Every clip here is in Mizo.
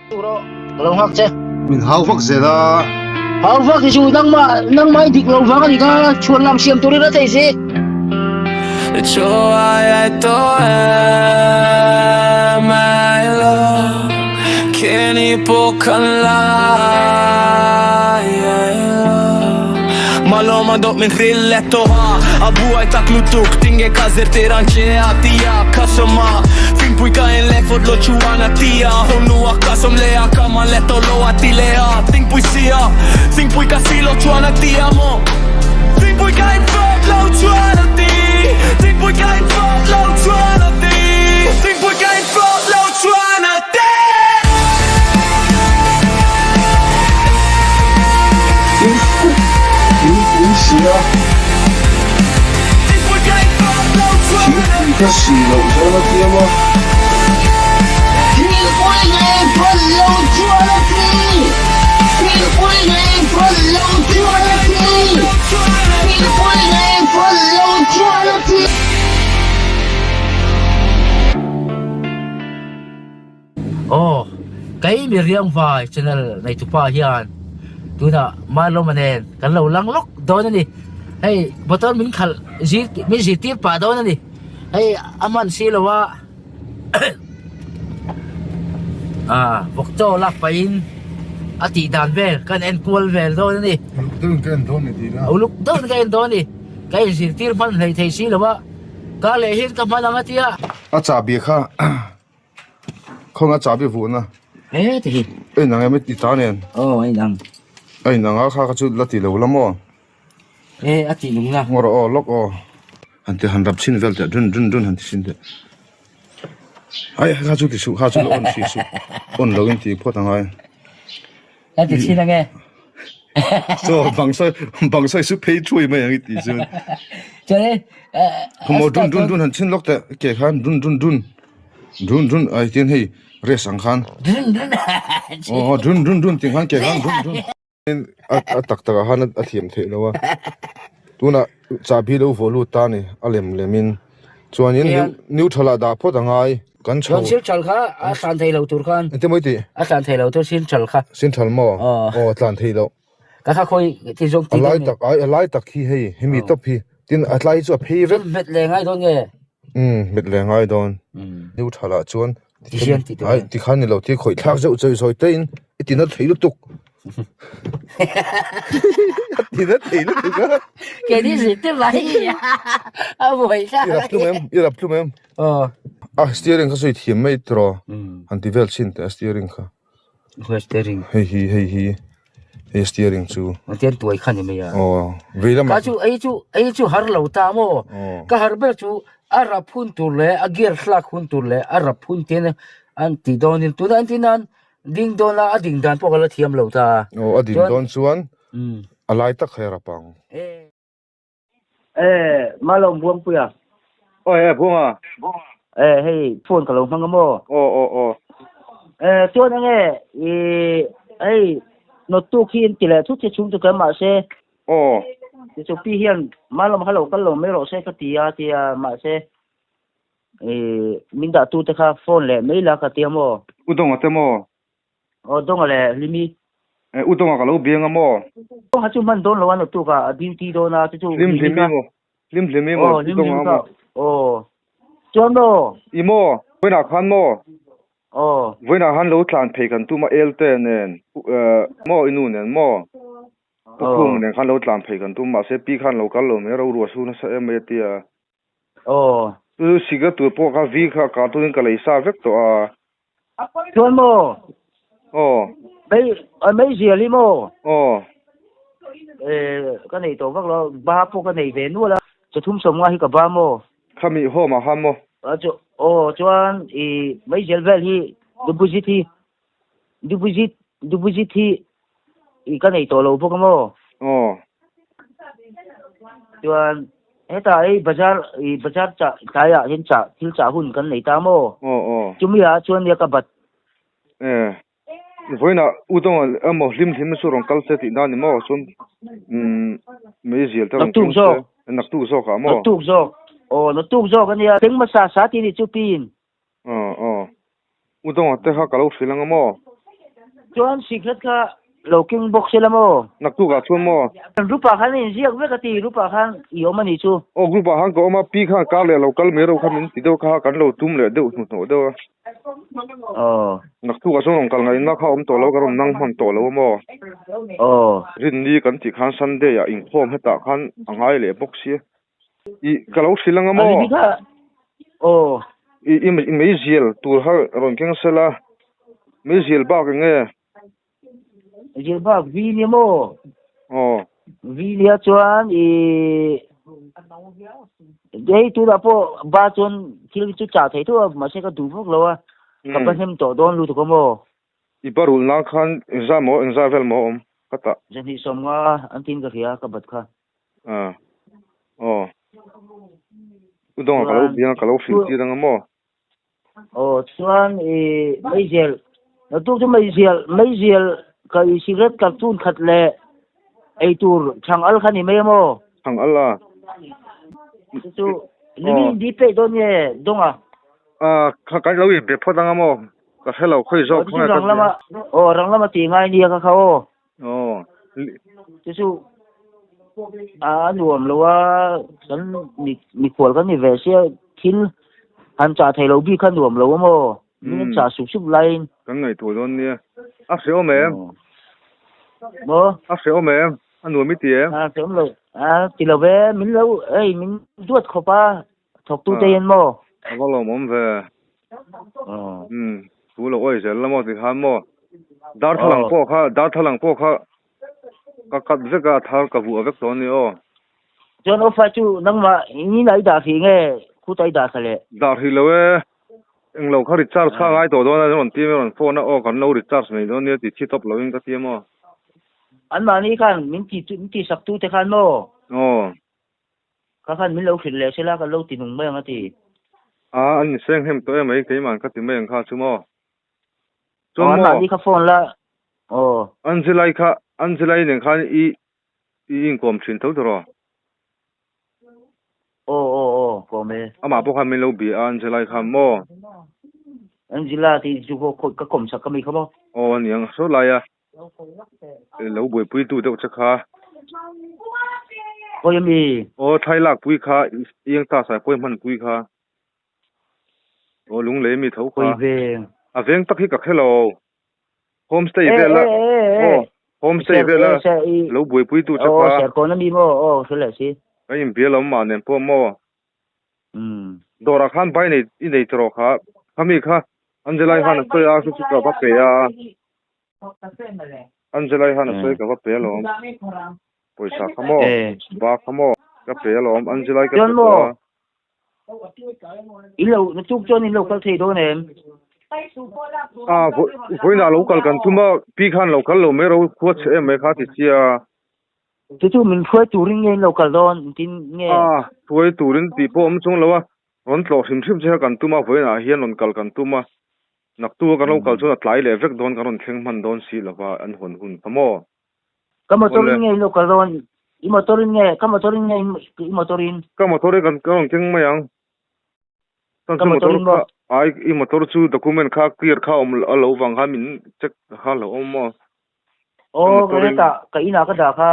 Rawh, ka lo nghak che. Min hau vak zel a. Hau vak hi chu nangmah nangmah i dik lo vang a ni kha, chhuan lam siam turin a thei si. Thingpui sia Thingpui kha si loh zawng a tiam a. Thingpui ngei phal lo chuan a ti Thingpui ngei phal lo chuan a ti Thingpui ngei phal lo chuan a ti. Aw, kei mi Riangvai channel neitupa hian tunah Malawma nen kan lo lang lawk dawn a ni. Hei motor min khalh zir min zirtir pah dawn a ni. Hei a hman si lo a ah vawk chaw lak pahin a tih dan vel kan en kual vel dawn a ni. Uluk deuhin ka en dawn ni tih la. Uluk deuhin ka en dawn a ni. Ka inzirtir hman hlei thei si lo a, kar leh hian ka hman ang a tia. A chahbi kha. Khawnga chahbi vuhna. He ti hi. A inang em i ta nen. Aw a inang. A inang a kha kha chu la ti lo la maw? E a tih nung la. Ngaw rawh aw lawk aw. Han ti han rap chhin vel teh dun dun dun han ti chhin teh. Ai kha chu ti suh kha chu la on hrih suh. On lo in ti phawt angai. Ka ti chhin ange. Chaw bang sawi bang sawi su phei thui mai ang i tih chuan. Chuan e Khaw dun dun dun han chhin lawk teh ke khan dun dun dun dun dun ai tin hei rest ang khan. Dun dun Aw dun dun dun ting khan ke khan dun dun. A tak tak ah khan a thiam theih lo a. Tunah chahbi lo vaw lut ta a ni a lem lem in. Chuanin neutral ah dah phawt a ngai. Kan chho. Chuan silchal kha a tlan thei lo tur khan. Engtin maw i tih? A tlan thei lo tur silchal kha. Silchal maw? Aw tlan thei lo. Ka kha khawi ti zawng ti A lai tak ai a lai tak hi hei hemi tawp hi tin a tlai hi chu a phei vek. Hmet leh ngai dawn nge? Umm hmet leh ngai dawn. Neutral ah chuan Ti hian ti tur. Ai ti khan ni lo ti khawih thlak zeuh zeuh zawi te in i ti na thei lutuk. A ti na thei lutuk a. Keini zirtir lah hi a buai thlak. I rap tlum em? I rap tlum em? Aw. A steering kha sawi thiam mai tiraw? Han ti vel chhin teh a steering kha. Khawi steering? Hei hi hei hi hei steering chu. An tian tuai kha ni mai a. Aw vei lamah. Ka chu ei chu ei chu har lo ta maw? Ka har ber chu a rap hun tur leh a gear thlak hun tur leh a rap hun te an tih dawnin tunah an tih nan ding dawn a a ding dan pawh ka la thiam lo ta. Aw a ding dawn chuan a lai tak kha i rap ang. Eh, Malawm Buangpuia. Aw eh Buanga. Eh, hei phone ka lo hmang a maw? Aw aw aw. Eh, chuan enge i hei nawttuk hi in ti leh thut che chhung chu kher mahse. Aw. Ti chu pi hian Malawm kha lo kal lo mai rawh se ka ti a tia mahse i min dah tu te kha phone leh mai la ka tia maw? U Donga te maw? Aw Donga leh Hlimi. Eh U Donga ka lo biang a maw? Donga chu hman dawn lo a naktuk ah a duty dawn a chu chu Hlim Hlimi maw? Hlim Hlimi maw? Aw Hlim Hlimi kha aw. Chuan maw? I maw? Vawiinah khan maw? Aw. Vawiinah khan lo tlan phei kan tum a Elte nen maw i nu nen maw? Pu Khung nen khan lo tlan phei kan tum mahse pi khan lo kal lo mai a ro ruah su nasa em mai a tia. Aw. Chu siga tur pawh kha vi kha cartoon in ka lei sa vek tawh a. Chuan maw? Aw. Mei mei zial hi maw? Aw. Eh ka nei tawh vak lo, ba pawh ka nei ve nual a, chathum sawmnga hi ka ba maw? Khami home ah khan maw? A chu aw chuan i mei zial vel hi deposit hi deposit deposit hi i ka nei tawh lo bawk a maw? Aw. Chuan Hetah hei bazar i bazar chah tlaiah hian chah thil chah hun kan nei ta maw? Aw aw. Chumi ah chuan nia ka bat. E vawiinah u Donga emaw hlim hlim chu rawn kal se tih na ni maw chuan umm meizial te rawn keng se naktuk zawk ah maw? Naktuk zawk aw naktuk zawk ania thleng hmasa sa tih ni chu pin. Aw aw u Donga te kha ka lo hrilh anga maw? Chuan sikret kha lo keng bawk se la maw? Naktuk ah chuan maw? Group ah khan a inziak vek a ti, group ah khan i awm a nih chu. Aw group ah khan ka awm a, pi khan kar leh lo kal mai ro kha min ti deuh kha, kan lo tum leh deuh hnuhnawh deuh a. Aw. Naktuk ah chuan rawn kal ngaihna kha awm tawh lo, ka rawn nang hman tawh lo a maw? Aw. Rinni kan tih khan Sunday ah inkhawm hetah khan a ngai leh bawk sia. I ka lo hrilh anga maw? Alimi kha aw. I i meizial tur kha rawn keng sela, meizial bak eng nge? Meizial bak vi nia maw? Aw. Vi nia chuan i hei tunah pawh ba chuan thil chu chah thei tho a mahse ka duh vak lo a, ka ba hnem tawh dawn lutuk a maw? I ba rulh nan khan engzah maw engzah vel maw awm ka tah? Zahnih 50 an tin ka hria ka bat kha. Ah. Aw. U Dawng ka lo biang ka lo hrilh tir anga maw? Aw chuan i meizial naktuk chu meizial meizial ka i cigarette cartoon khat leh eitur chhang al kha ni mai a maw? Chhang al a. Chu chu limi in peih dawn nge Dawnga? Ah kha kan lo inbe phawt anga maw? Ka hre lo khawi zawk khawnge ka tia. Aw rang lama tih ngai nia ka kha aw. Aw. Chu chu a nuam lo a, kan mikhual kan ni ve sia thil han chah thei lo bik kha nuam lo a maw? Min an chah sup sup laiin. Kan ngaihtuah dawn nia. A hrehawm em? Maw? A hrehawm em? A nuam i ti em? A hrehawm lo. A ti lo ve, min lo ei min duat khawp a, thawktu te hian maw? A va lawmawm ve. Umm thu lo awi zel la maw ti khan maw darthlalang pawh kha darthlalang pawh kha ka cut vek a a thar ka vuah vek tawh a ni aw. Chuan offer chu nangmah in a i dah hrih nge khuta i dah thla leh? Dah hrih lo e, englo kha recharge kha a ngai tawh dawn a rawn ti a rawn phone a aw kan lo recharge mai dawn nia ti thi tawp lo in ka ti a maw. Anmahni khan min ti min tihsak tu te khan maw? Aw. Ka khan min lo hrilh leh sela ka lo ti nung mai ang a ti. A, an inseng hnem tawh em mai keimah ka ti mai ang kha chu maw. Chuan maw. Anmahni kha phone la, aw. Angelai kha, Angelai nen khan i i inkawm thin tho tawh rawh. Aw aw aw, kawm e. Amah pawh khan min lo bia a Angelai khan maw. Angela tih chu ka kawm sak ka mi kha maw. Aw aniang, saw lai a. Lo buaipui tu deuh che kha. Khawi ami? Aw thlai lak pui kha i eng ta sai pawi hman pui kha. Aw lunglei mi tho kha. Khawi veng. A veng tak hi ka hre lo. Homestay vel a. Aw homestay vel a lo buaipui tu che kha. Aw serkawn ami maw aw hre leh si. Ka inbia lo mah nen pawh maw. Umm. Dawrah khan bai nei i nei tawh kha. Khami kha Angelai khan a sawi a chu chu ka va pe a. Angelai khan a sawi ka va pe alawm. Pawisa kha maw? Ba kha maw? Ka pe alawm. Angelai ka pe tawh a. In lo naktuk chuan in lo kal thei dawn em? A vawiinah lo kal kan tum a, pi khan lo kal lo mai ro khua chhe em mai kha ti sia. Chu chu min hruai turin nge in lo kal dawn engtin nge? A hruai turin tih pawh awm chung lo a, rawn tlawh hrim hrim che kha kan tum a, vawiinah hian rawn kal kan tum a. Naktu kan lo kal chuan a tlai leh vek dawn kan rawn thleng hman dawn si lova an hawn hun kha maw? Ka motor in nge in lo kal dawn? I motor in nge? Ka motor in nge i motor in? Ka motor hi kan rawn keng mai ang. Ka motor kha ai i motor chu document kha clear kha awm a lo vang khan min check kha lo awm maw? Aw ka hetah ka inah ka dah kha.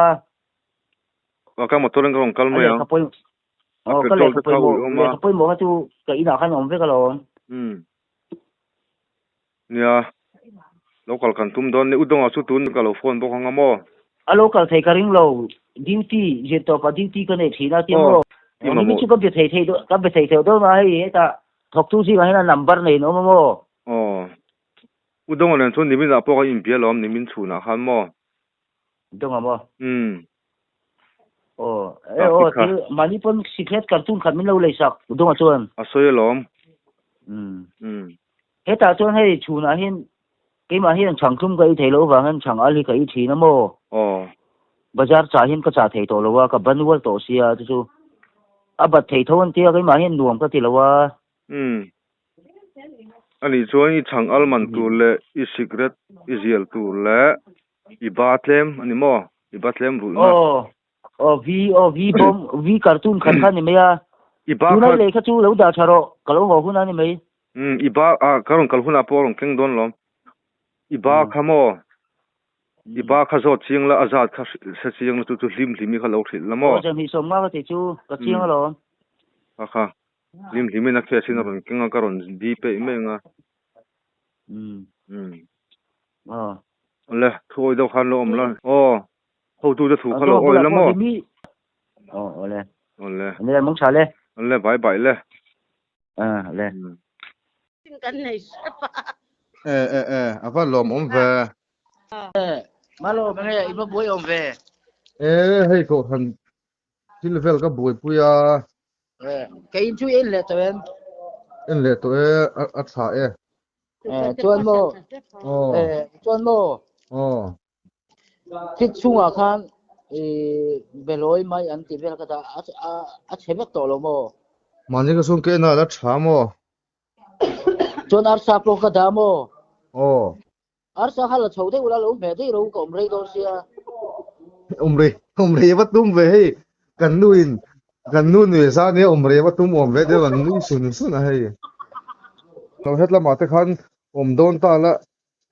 Ka motor in ka rawn kal mai ang. Aw ka lehkha pawimawh lehkha pawimawh kha chu ka inah khan a awm vek alawm. Umm. Nia, lo kal kan tum dawn ni. U Dawngah chu tun ka lo phone bawk anga maw? A lo kal thei ka ring lo. Duty, zir tawpah duty ka nei thin a tia maw? Aw, Ni chu ka be thei thei ka be thei theuh dawn a hei hetah thawktu zingah hian a number nei an awm a maw? Aw. U Dawngah nen chuan niminah pawh ka inbia alawm nimin chhunah khan maw? Dawngah maw? Umm. Aw, e aw, thil mahni pawn sikret cartoon khat min lo lei sak Dawngah chuan. A sawi alawm. Umm. Umm. Hetah chuan hei chhunah hian keimah hian chhangthlum ka ei thei loh avang hian chhang al hi ka ei thin a maw? Aw. Bazar chah hian ka chah thei tawh lo a, ka ban ual tawh sia chu chu a bat thei tho an tia keimah hian nuam ka ti lo a. Umm. Anih chuan i chhang al man tur leh i sikret i zial tur leh i ba tlem a ni maw? I ba tlem rulhna. Aw. Aw V aw V bawm V cartoon khat kha a ni mai a. I ba kha. Tunai lei kha chu lo dah tha rawh ka lo haw hun a ni mai. Umm i ba ah ka rawn kal hunah pawh a rawn keng dawn lawm. I ba kha maw? I ba kha zawt chiang la, a zat kha hre chiang la chu chu hlim hlimi kha lo hrilh la maw? Aw 250 ka tih chu ka chiang alawm. Kha kha hlim hlimin a cash in a rawn keng a, ka rawn di peih mai ang a. Umm. Awle, thu awi deuh khan lo awm la. Aw, hotute thu kha lo awi la maw? Aw, awle. Awle. Awle, mung tha le. Awle, bai bai le. Awle. Kan nei hrep a. E e e, a va lawm awm ve. E, malo nge i va buai awm ve. E, hei kohhran thil vel ka buaipui a. E, kei in chu en leh tawh em? En leh tawh e, a tha e. E, chuan maw? Aw. E, chuan maw? Aw. Thit chungah khan i belawi mai an ti vel ka ta a a chhe vek tawh lo maw? Mahni ka chhung ke en a la tha maw? Chuan arsa pawh ka dah maw? Aw. Arsa kha la chho deuh ula lo hmeh daih ro ka awm rei dawn sia. Awm rei awm rei va tum ve hei kan nu in kan nu nui zan nia awm rei va tum awm ve deuh an nui sun sun a hei. Lo het lamah te khan awm dawn ta la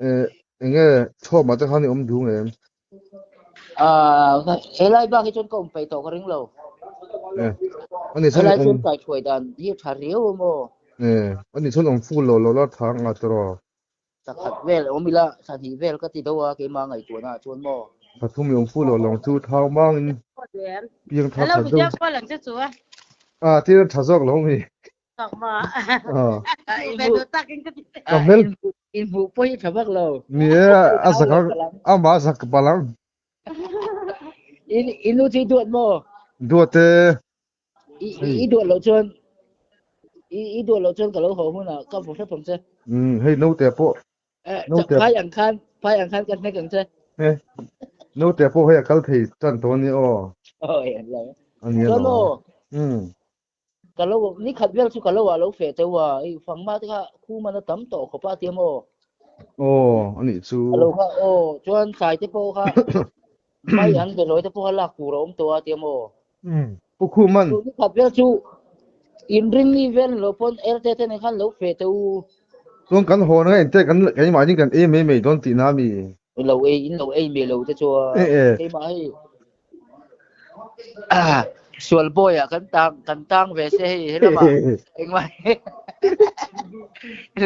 Eh, enge chhawmah te khan i awm duh ngem? Ah, helai bak hi chuan ka awm peih tawh ka ring lo. Eh, ani chuan Helai chuan kai thuai dan hi tha riau a maw? Eh, ani chuan awm full lo lo la tha nga tiraw? Thakhat vel awm ila, thahnih vel ka ti deuh a keimah ngaihtuahna ah chuan maw? Thathum i awm full lo lo ang chu thau mangin piang thar Hello, tha video deuh. call ang che chu a. Ah, tir tha zawk lo mi. Ka hmel In hmuh pawh hi tha vak lo. Ni e, a zak ang, amah a zak palh ang. In in nu chu i duat maw? Duat e. I i duat loh chuan i i duat loh chuan ka lo haw hunah ka vaw hrep ang che. Umm hei naute pawh naute Phai ang khan phai ang khan ka hnek ang che. Naute pawh hei a kal thei tan tawh a nia aw. Aw en lo. A nia Chuan lo. maw? Umm. Ka lo ni khat vel chu ka lo ah lo feh teuh a, i fangma te kha khu man a tam tawh khawp a tia maw? Aw, a nih chu. A lo kha aw, chuan thlai te pawh kha mai an belawi te pawh kha lak tur a awm tawh a tia maw? Umm, Pu Khuman. Chu ni khat vel chu inring ni vel ni lo pawn Erte te nen khan lo feh teuh u. Chuan kan hawn anga engte kan keimahni kan ei mai mai dawn tihna a mi? In lo ei, in lo ei mai lo te chuan keimah hei sual bawi ah kan tang kan tang ve se hei helama engmah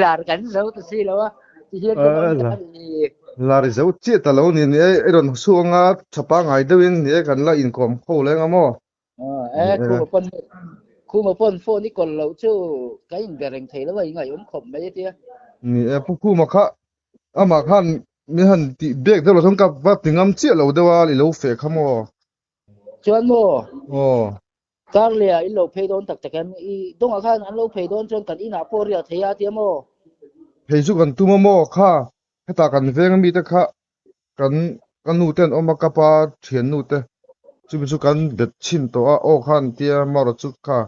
lar kan zo ta si lo a ti hian kan awm ta ni. Lar i zo chiah ta lo ni ni e i rawn chhuak anga tha pangngai deuhin ni e kan la inkawm ho leng a maw? E khuma pawn khuma pawn phone i kawl loh chu ka inbe reng thei lo a i ngaihawm khawp mai a tia. Ni e pu khuma kha Amah khan min han tih bek deuh lo chuan ka va ti ngam chiah lo deuh a, i lo feh kha maw? Chuan maw? Aw. Karleh in lo phei dawn tak tak em? I dawngah khan an lo phei dawn chuan kan inah pawh riah thei a tia maw? Phei chu kan tum a maw? Kha, hetah kan veng ami te kha kan ka nu te an awm a, ka pa thian nu te chumi chu kan bet chhin tawh a, aw khan tia marawh chu kha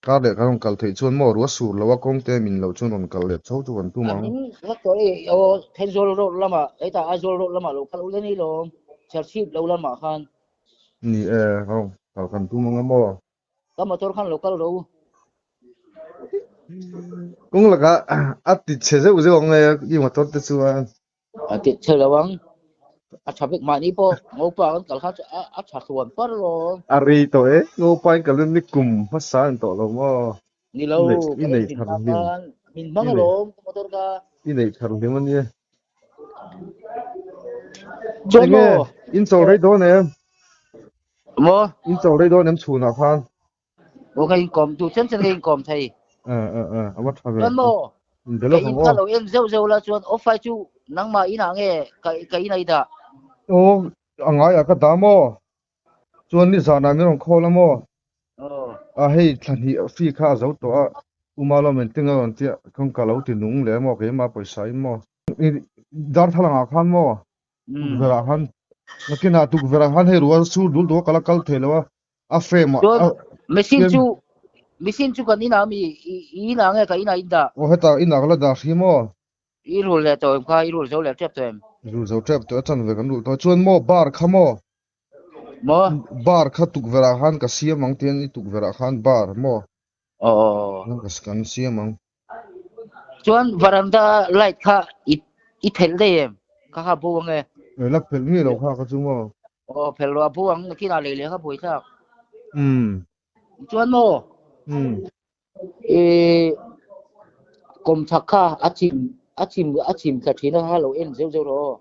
Kar leh kan rawn kal theih chuan maw ruah sur lo a kawng te min loh chuan rawn kal leh chho chu kan tum ang. A hming vak tawh e aw Thenzawl road lamah hetah Aizawl road lamah lo kal ule ni lawm Chherchhip lo lamah khan. Ni e kan rawn kal kan tum ang a maw. Ka motor khan lo kal ro. Kawng lakah a ti chhe zeuh zeuh ang e i motor te chuan. A ti chhe lo ang. A tha bik mahni pawh Ngopa kan kal kha chu a tha hluan par alawm. A rei tawh e, Ngopa in kal in ni kum hmasa an tawh lo maw? Ni lo, I ka nei en thar hma hlim. khan min hmang alawm ka motor kha. I nei thar hlim a nia. Chuan Enge maw? in chawl rei dawn em? Maw? In chawl rei dawn em chhunah khan? Aw ka inkawm duh chen chen ka inkawm thei. A a a a va tha ve. Chuan maw? In be lawk ang Ka in kha aw. lo en zeuh zeuh la chuan off ai chu nangmah inah nge ka ka in a i dah? Aw a ngaiah ka dah maw? Chuan nizanah min rawn call a maw? Aw. A hei thla hnih fee kha a zo tawh a, U Malawm engtin a rawn tia kawng ka lo ti nung leh maw keimah pawisa in maw? Darthlalang ah khan maw? Tukverh ah khan nakinah tukverh ah khan hei rual sur dul dul a ka la kal thei lo a. A frame ah Chuan a machine frame chu machine chu kan inah mi i inah nge ka inah in dah? Aw hetah inah ka la dah hrim aw. I rul leh tawh em kha i rul zo leh tep tawh em? Rul zo tep tawh a chan ve kan rul tawh chuan maw bar kha maw? Maw? Bar kha tukverh ah khan ka siam ang tian i tukverh ah khan bar maw? Aw aw. Ka kan siam ang. Chuan varanda light kha i i phelh daih em? Kha kha bo ange. La phelh ngei lo kha ka chu maw? Aw phelh lo a bu ang nakinah lei leh kha buai thlak. Umm. Chuan maw? Umm. Ih kawmchhak kha a chim a chim a chim thla thin a kha lo en zeuh zeuh rawh aw.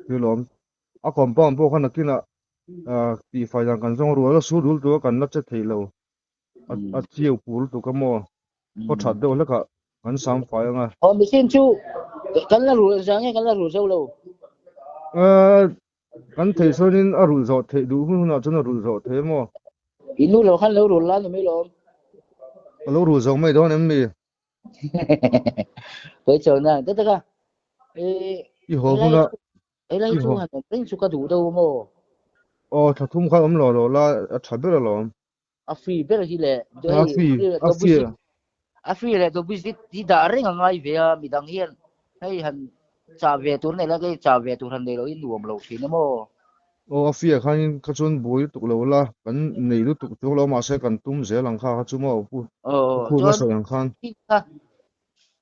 Thilawm a compound pawh kha nakinah tihfai dan kan zawng rual a sur dul tur a kan la che thei lo. A chiu pur lutuk a maw? Khaw that deuh hlekah kan sam fai ang a. Aw machine chu kan la rul zang nge kan la rul zo lo? Kan theih sawn a rulh zawh theih duh hun hunah chuan a rulh zawh thei maw? I nu lo khan lo rul la ni mai lawm. Ka lo rul zo mai dawn em mi? Pawi chho na ta taka. I haw hunah Helai chu han awm reng chu ka duh deuh maw? Aw tha thum khan awm lo lo la a tha ber alawm. A free ber hi le A free a free a free leh deposit hi dah reng a ngai ve a midang hian hei han chah ve tur nei la kei chah ve tur han nei lo hi nuam lo thin a maw. Aw a free ah khanin kha chuan buai lutuk lo la kan nei lutuk chuang lo mahse kan tum zel ang kha kha chu maw pu khur nasa ang khan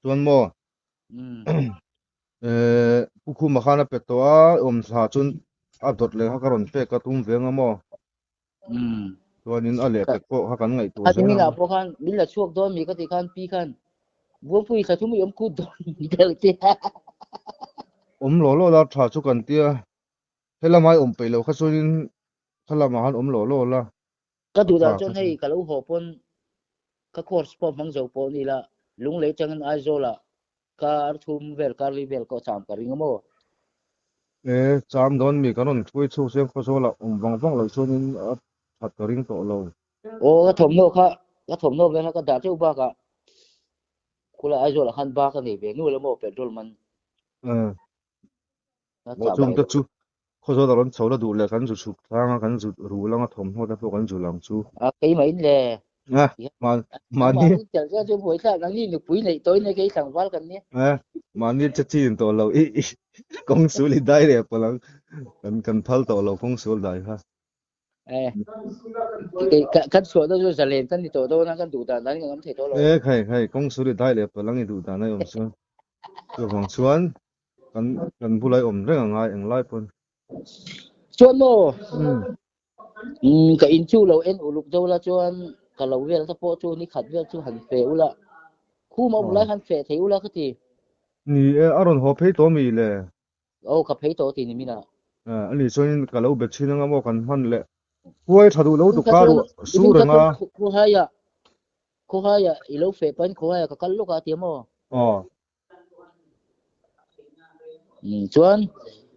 chuan maw Pu Khuma khan a pe tawh a awm thla chuan a dawt leh kha ka rawn pek a tum ve ang a maw. Chuanin a lehpek pawh kha kan ngaihtuah zel ang. Minah pawh khan min la chhuak dawn mi ka tih khan pi khan Buangpui thla thum i awm kut dawn deuh te. Awm law law la tha chu kan tia helamah i awm peih lo kha chuanin khalamah khan awm law law la. Ka duh dan chuan hei ka lo haw pawn ka course pawh hmang zo pawh ni la Lunglei atangin Aizawlah kar thum vel kar li vel ka cham ka ring a maw? E, cham dawn mi kan rawn hruai chhuak chiang Khawzawlah awm vang vang lo chuanin a that ka ring tawh lo. Aw ka thawmhnaw kha ka thawmhnaw vel kha ka dah teuh bakah khulai Aizawlah khan ba ka nei ve nual a maw petrol man. E. Maw chung te chu Khawzawl a rawn chho la duh leh kan zu chhuk tlang a, kan zu rul anga thawmhnaw te pawh kan zu lang chu. A keimah in le. A, mahni. Mahni tel zel chu buai thlak nangni nupui neih tawhin e kei tlangval kan nia. A, mahni che chin tawh lo i i kawng sul i dai leh pawh lang kan kan phal tawh lo kawng sul dai kha. E, kan chhuah dawn chu zalen kan ni tawh dawn a kan duh dan dan kan awm thei tawh lo. E khai khai kawng sul i dai leh pawh lang i duh dan a awm chuan. Chuvang chuan Kan kan bulai awm reng a ngai englai pawn. Chuan maw? Umm ka in chu lo en uluk deuh la chuan ka lo vel te pawh chu ni khat vel chu han fe ula. Khum a awm lai han fe thei ula ka ti. Ni e, a rawn haw phei tawh mi le? Aw ka phei tawh ti ni min ah. A ni chuan ka lo be thin anga maw kan hman leh. Huai tha duh lo tuk kha ruah sur reng a. Khawhaia khawhaia i lo fe pahin khawhaia ka kal lawk a tia maw? Aw. Chuan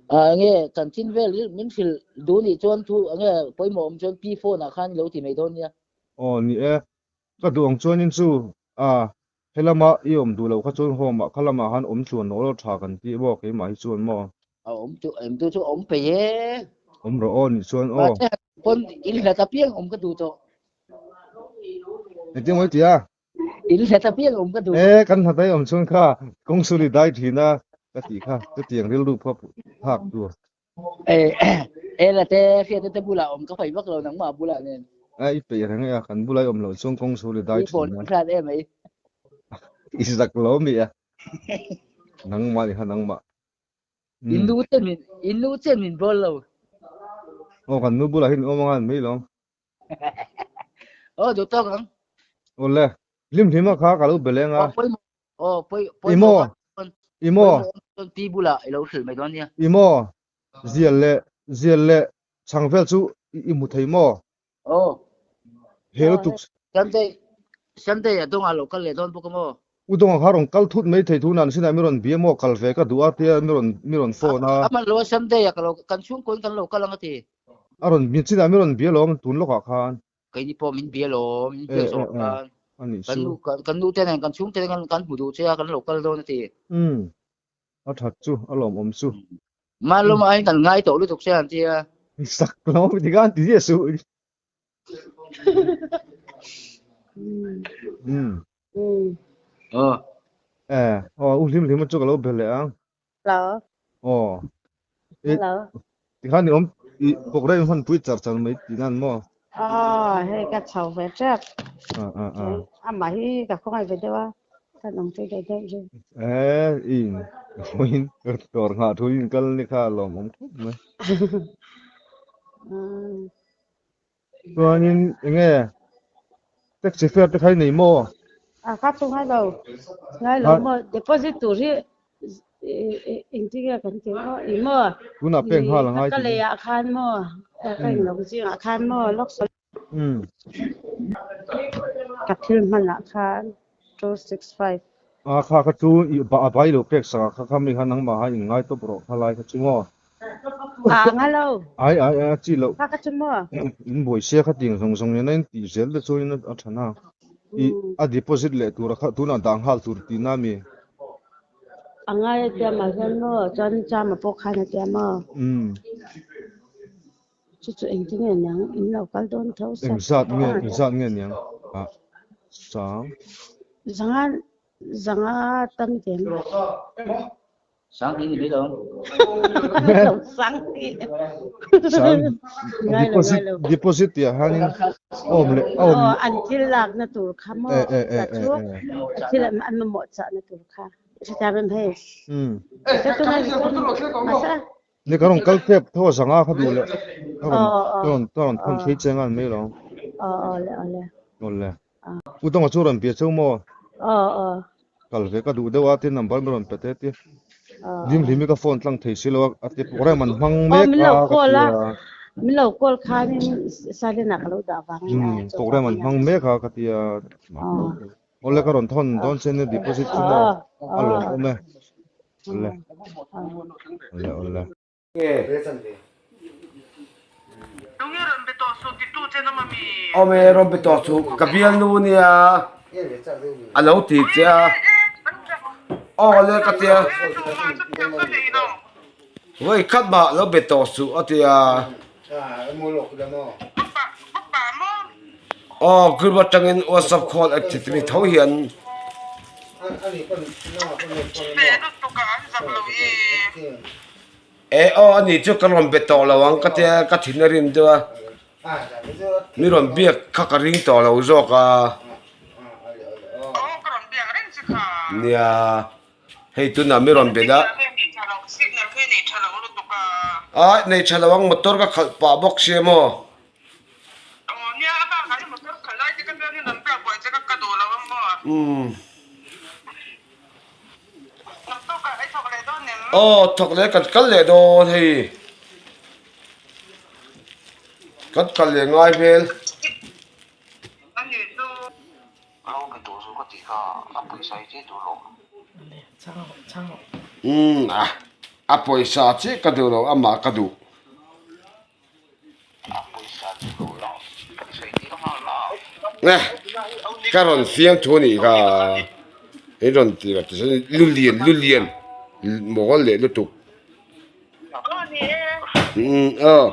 enge chanchin vel min hrilh duh nih chuan thu enge pawimawh awm chuan pi phone ah khan i lo ti mai dawn nia. Aw ni e, ka duh ang chuanin chu a helama i awm duh loh kha chuan home ah kha lamah khan awm tluan nawh lawk tha kan tih maw keimah hi chuan maw. A awm chu em tu chu awm peih e. Awm rawh aw nih chuan aw. Mahse pawn in hlat apiang awm ka duh tawh. Engtin maw i ti a? In hlat apiang awm ka duh. E, kan hlat ai awm chuan kha kawng sul i dai thin a, ka tih kha, chutiang rilru pawh phak tur. E, e la te, hriat te bulah awm ka faih vak lo nangmah bulah nen. A, i peih reng e a, kan bulai awm loh chuan kawng sul i dai thin a. I hrat em ai. I zak lo mi a. Nangmah ni kha nangmah. In nu chen min, in nu chen min bawl lo. Aw, kan nu bulah hian awm anga an mai lawm. Aw duh tawk ang. Awle, hlim hlim a kha ka lo be leng a. Aw pawimawh pawimawh Imo Imo pi bulah i lo hrilh mai dawn nia. Imo zial leh zial leh chhang vel chu i hmu thei maw? Aw. He lutuk. Sunday Sunday a dawngah lo kal leh dawn bawk a maw? U dawngah kha rawn kal thut mai thei thu nan sinah mi rawn bia maw kal ve ka duh a tia mi rawn mi rawn phone a. A man lo a Sunday a ka lo kan chhungkaw in kan lo kal ang a ti. A rawn min chinah mi rawn bia lawm tun lawkah khan. Keini pawh min bia lawm, min biak zawh khan. A nih chu. Kan nu te nen kan chhungte nen kan hmu duh che a, kan lo kal dawn a ti. Umm, a that chu, a lawmawm chu. Malawm aiin kan ngai tawh lutuk che an ti a. Sak lawm ti khan ti ziah suh. Umm. Aw. E, aw u hlim hlim chu ka lo be leh ang. Hello. Aw. Hello. Tikhan i awm i program hman pui char char mai tih nan maw? Aw, hei ka chho ve tep. A a a. Amah hi ka khawngaih ve deuh a. Kan awm phei deuh deuh zui. Eh, in in dawr nghah thu in kal ni kha lawmawm khawp mai. Chuanin enge taxi fare te kha i nei maw? A kha chu ngai lo, ngai lo maw deposit tur hi engtin nge kan tih maw i maw Tunah pek nghal a ngai ka lei ah khan maw ka in lo zingah khan maw lawk Ka thil hmanah khan 265. A kha kha chu i a bai lo pek sak a kha kha mi kha nangmah kha in ngai tawp rawh kha lai kha chu maw. A nga lo. Ai ai ai a chi loh. Kha kha chu maw. In buai sia kha ting zawng zawng nen a in tih zel te chuan in a tha na. I a deposit leh tur a kha tunah dah nghal tur tihna a mi. A ngai a tia mah hian maw chuan chama pawh khan a tia maw. Umm. Chu chu engtin nge niang in lo kal dawn tho sak. Engzat nge engzat nge niang ah sang. Zanga zanga tam kem. Sang ti ni mai lo. Lo sang ti. Sang deposit deposit tih ah hianin awm leh awm. Aw an thil lakna tur kha maw ta chu a thil an mamawh chahna tur kha. Hrethiam em hei. Ka tunah masa. Ni ka rawn kal tep tho a zanga kha duh leh ka rawn ka rawn ka rawn thawn phei che ngan mai lo. Aw aw le aw le. Aw le. U Dawng chu rawn bia cheu maw? Aw aw. Kal ve ka duh deuh a tin number min rawn pe te ti. Lim hlim hi ka phone tlang thei si lo a a ti program an hmang mek a ka ti a. Min lo call khanin silent ah ka lo dah vang a nia. Program an hmang mek a ka ti a. Aw le ka rawn thawn dawn che nia deposit chu maw? A lawmawm e. Awle. Awle awle. Awm e rawn be tawh suh ka bialnu nia a lo ti che a awle ka tia vawi khat mah lo be tawh suh a tia Aw group atangin whatsapp call active mi tho hian E aw ani chu ka rawn be tawh lo ang ka tia ka thin a rim deuh a mi rawn biak kha ka ring tawh lo zawk a nia. Hei tunah mi rawn belh a. Ai nei tha lo ang motor ka khalh pah bawk sia maw. Umm. Aw thawk leh kan kal leh dawn hei. Kan kal leh ngai hmel. Umm a a pawisa chiah ka duh lo amah ka duh. Nge ka rawn fiam thu anih kha in rawn ti lo tichuan lu lian lu lian mawl leh lutuk. Umm aw.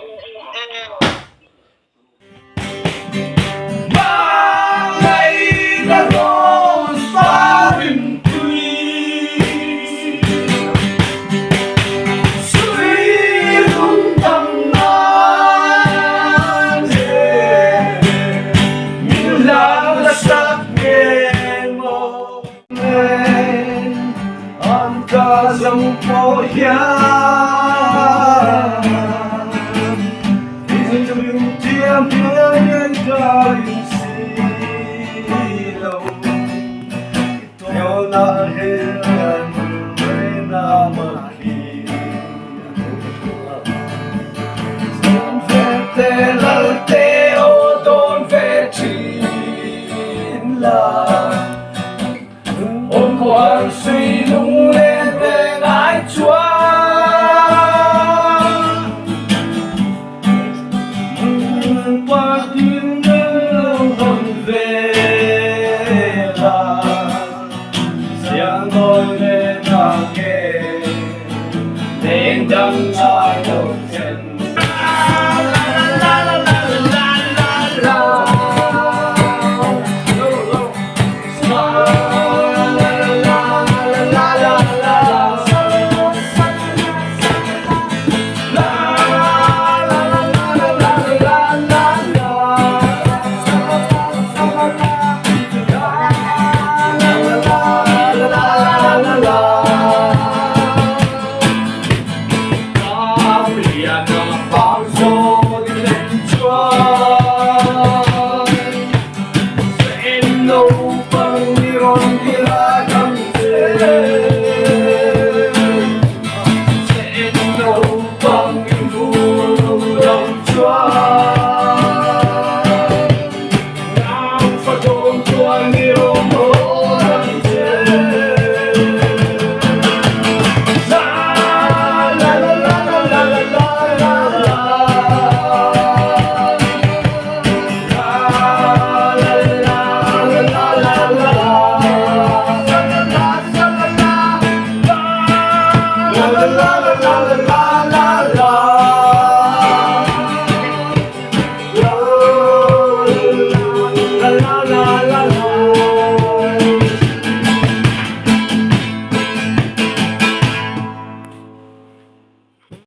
Lulian.